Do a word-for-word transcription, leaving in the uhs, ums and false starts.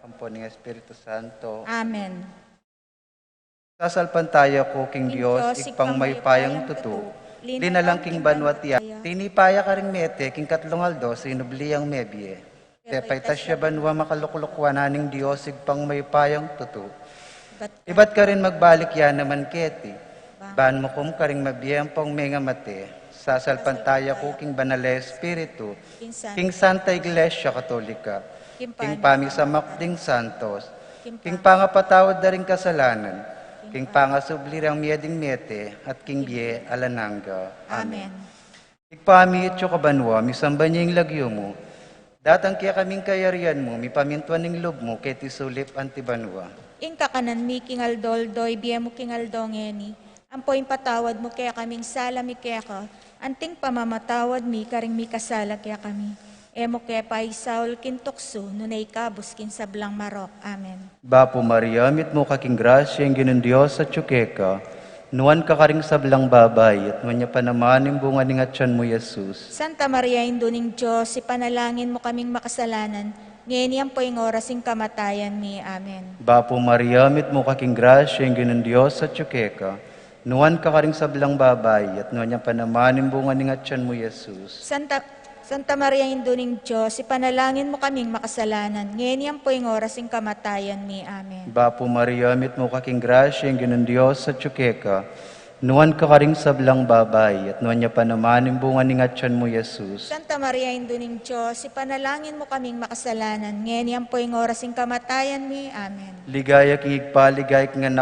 Anak, ampo ning Espiritu Santo. Amen. Sasalpantaya ku king Dios, Ibpang mayupayang tutu, linalang king banua at yatu. Tinipa ya karing mete king katlung aldo, sinubli yang mebie. Pepaitas ya banua, makalukluk wanan ning Dios, Ibpang mayupayang tutu. Ibat karin magbalik ya naman keti, ban mukum karing mabie ampong mengamate. Sasalpantaya ku king Banal a Espiritu, king Santa Iglesia Katolika, king pamisamak ding santos, king pangapatawad da ring kasalanan, king pangasubli rang mie ding mete, at king bie alang angga. Amen. Ibpa mi, atsu ka banua, misamban ya ing lagyu mu. Datang kekami ing kayarian mu, mipamintuan ing lub mu, keti sulip anti banua. Ing kakanan mi king aldo-aldo ibie mu king aldo ngeni. Ampo ipatawad mu kekaming sala mi keka, anting pamamatawad mi karing mikasala kekami. E mu ke paisaul king tuksu, nune ikabus king sablang marok. Amen. Bapu Maria, mitmu ka king grasya, ing Ginung Dios atsu keka. Nuan ka karing sablang babai, at nuan ya pa naman ing bunga ning atyan mu, Jesus. Santa Maria, Indu ning Dios, ipanalangin mu kaming makasalanan, ngeni ampo ing oras ing kamatayan mi. Amen. Bapu Maria, mitmu ka king grasya, ing Ginung Dios atsu keka. Nuan ka karing sablang babai, at nuan ya pa naman ing bunga ning atyan mu, Jesus. Santa, Santa Maria, Indu ning Dios, ipanalangin mu kaming makasalanan, ngeni ampo ing oras ing kamatayan mi. Amen. Bapu Maria, mitmu ka king grasya, ing Ginung Dios atsu keka. Nuan ka karing sablang babai, at nuan ya pa naman ing bunga ning atyan mu, Jesus. Santa Maria, Indu ning Dios, ipanalangin mu kaming makasalanan, ngeni ampo ing oras ing kamatayan mi. Amen. Ligaya king Ibpa, ligaya king Anak,